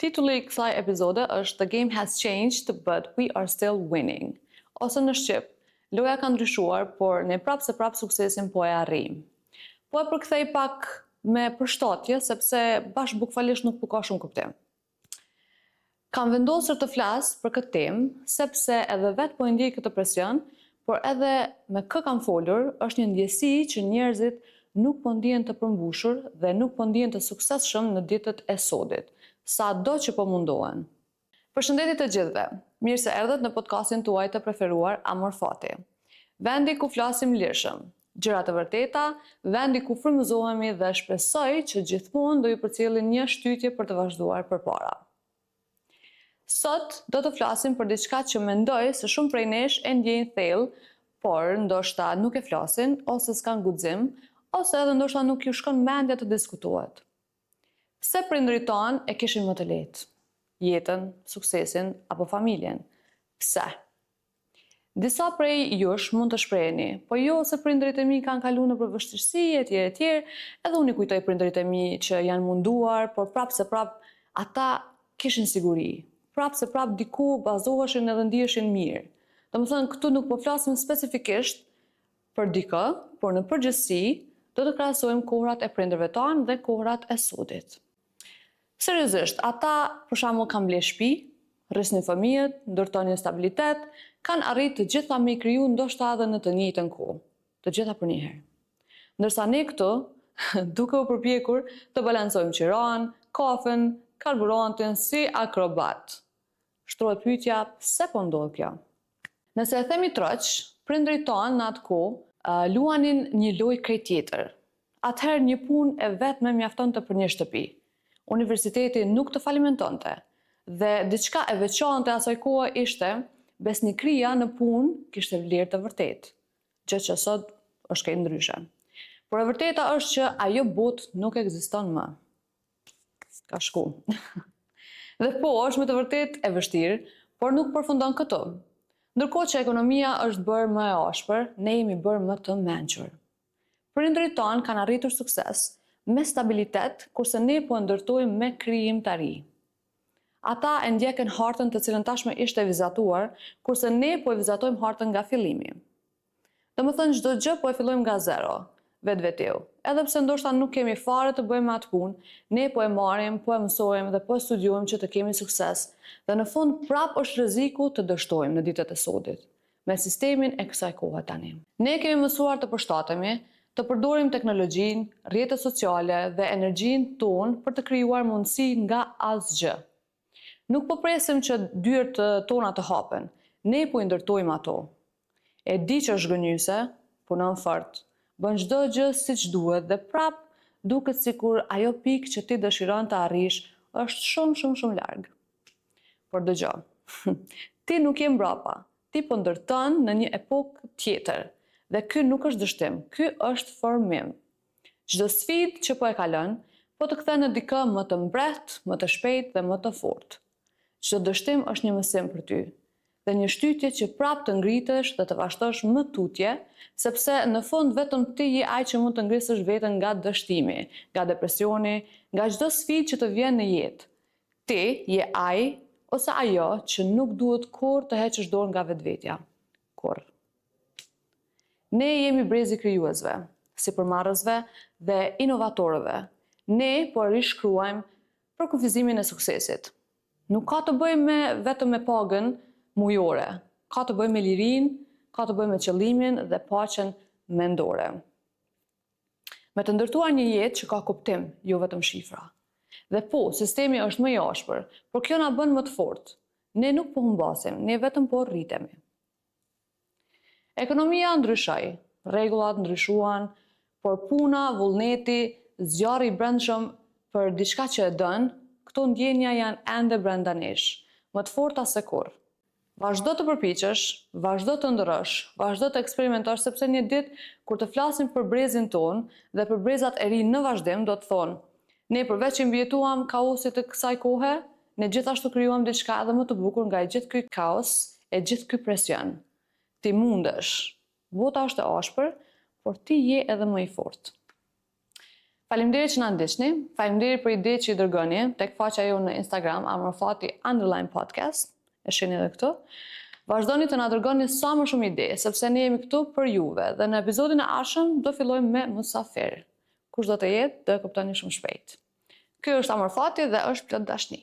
Titulli i kësaj epizode është The Game Has Changed, but We Are Still Winning. Ose në shqip, loja ka ndryshuar, por ne prapë se prapë suksesin po e arrijmë. Po e përkthej pak me përshtatje, sepse bash bukvalisht nuk po ka shumë kuptim. Kam vendosur të flas për këtë temë, sepse edhe vetë po e ndjej këtë presion, por edhe me kë kam folur, është një ndjesi që njerëzit nuk po ndihen të përmbushur dhe nuk po ndihen të suksesshëm në ditët e sodit, sa do që po mundohen. Përshëndetje të gjithëve. Mirë se erdhët në podcastin tuaj të preferuar Amor Fati. Vendi ku flasim lirshëm, gjëra të vërteta, vendi ku frymëzohemi dhe shpresoj që gjithmonë do ju përcjellin një shtytje për të vazhduar përpara. Sot do të flasim për diçka që mendoj se shumë prej nesh e ndjejnë thellë, por ndoshta nuk e flasin ose s'kan guxim, ose edhe ndoshta nuk ju shkon mendja të diskutohet. Pse prindërit tanë e kishin më të lehtë? Jetën, suksesin apo familjen? Pse? Disa prej jush mund të shpreheni, po jo se prindërit e mi kanë kalu nëpër vështirësi e tjerë e tjerë, edhe unë i kujtoj prindërit e mi që janë munduar, por prapë se prapë ata kishin siguri. Prapë se prapë diku bazoheshin edhe ndiheshin mirë. Domethënë, këtu nuk po flasim specifikisht për dikë, por në përgjithësi do të krahasojmë kohrat e prindërve tanë dhe kohrat e sodit. Seriozisht, ata për shembull kanë ble shtëpi, rrisnin fëmijët, ndërtonin stabilitet, kanë arrit të gjitha me i kriju ndoshta edhe në të njëjtën kohë, të gjitha për një herë. Ndërsa ne këtu, duke u përpjekur të balancojmë qiranë, kafen, karburantin si akrobat. Shtrohet pyetja, pse po ndodh kjo? Nëse e themi troç, prindërit tanë në atë kohë luanin një lojë krejt tjetër. Atëherë një punë e vetme mjaftonte për një shtëpi. Universiteti nuk të falimentonte. Dhe diçka e veçantë e asaj kohe ishte besnikëria në punë kishte vlerë të vërtetë, gjë që sot është krejt ndryshe. Por e vërteta është që ajo botë nuk ekziston më. Ka shku. Dhe po, është me të vërtetë e vështirë, por nuk përfundon këtu. Ndërkohë që ekonomia është bërë më e ashpër, ne jemi bërë më të mençur. Prindërit tanë kanë arritur sukses me stabilitet, kurse ne po e ndërtojmë me krijimtari. Ata e ndjekën hartën të cilën tashmë ishte vizatuar, kurse ne po e vizatojmë hartën nga fillimi. Domethënë çdo gjë po e fillojmë nga zero, vetvetiu. Edhe pse ndoshta nuk kemi fare të bëjmë me atë punë, ne po e marrim, po e mësojmë dhe po e studiojmë që të kemi sukses dhe në fund prapë është rreziku të dështojmë në ditët e sodit, me sistemin e kësaj kohe tani. Ne kemi mësuar të përshtatemi, të përdorim teknologjinë, rrjetet sociale dhe energjinë tonë për të krijuar mundësi nga asgjë. Nuk po presim që dyert tona të hapen, ne po i ndërtojmë ato. E di që është zhgënjyese, punon fort, bën çdo gjë siç duhet dhe prapë duket sikur ajo pikë që ti dëshiron të arrish është shumë shumë shumë larg. Por dëgjo, ti nuk je mbrapa, ti po ndërton në një epokë tjetër dhe ky nuk është dështim, ky është formim. Çdo sfidë që po e kalon, po të kthen në dikë më të mprehtë, më të shpejtë dhe më të fortë. Çdo dështim është një mësim për ty dhe një shtytje që prapë të ngritesh dhe të vazhdosh më tutje, sepse në fund vetëm ti je ai që mund të ngrisësh veten nga dështimi, nga depresioni, nga çdo sfidë që të vjen në jetë. Ti je ai ose ajo që nuk duhet kurrë të heqësh dorë nga vetvetja. Kurrë. Ne jemi brezi i krijuesve, sipërmarrësve dhe inovatorëve. Ne po e rishkruajmë përkufizimin e suksesit. Nuk ka të bëjë me vetëm me pagën mujore, ka të bëjë me lirinë, ka të bëjë me qëllimin dhe paqen mendore. Me të ndërtuar një jetë që ka kuptim, jo vetëm shifra. Dhe po, sistemi është më i ashpër, por kjo na bën më të fortë. Ne nuk po humbasim, ne vetëm po rritemi. Ekonomia ndryshoi, rregullat ndryshuan, por puna, vullneti, zjarri i brendshëm për diçka që e don, këto ndjenja janë ende brenda nesh, më të forta se kurrë. Vazhdo të përpiqesh, vazhdo të ëndërrosh, vazhdo të eksperimentosh sepse një ditë kur të flasim për brezin tonë dhe për brezat e rinj në vazhdim do të thonë, Ne përveç që i mbijetuam kaosit të kësaj kohe, ne gjithashtu krijuam diçka edhe më të bukur nga i gjithë ky kaos e gjithë ky presion. Ti mundesh. Bota është e ashpër, por ti je edhe më i fortë. Faleminderit që na ndiqni, faleminderit për ide që i dërgoni tek faqja jonë në Instagram amorfati_podcast, e shihni edhe këtu. Vazhdoni të na dërgoni sa më shumë ide, sepse ne jemi këtu për juve dhe në episodin e ardhshëm do fillojmë me musafir. Kush do të jetë, do e kuptoni shumë shpejt. Ky është Amorfati dhe është plot dashni.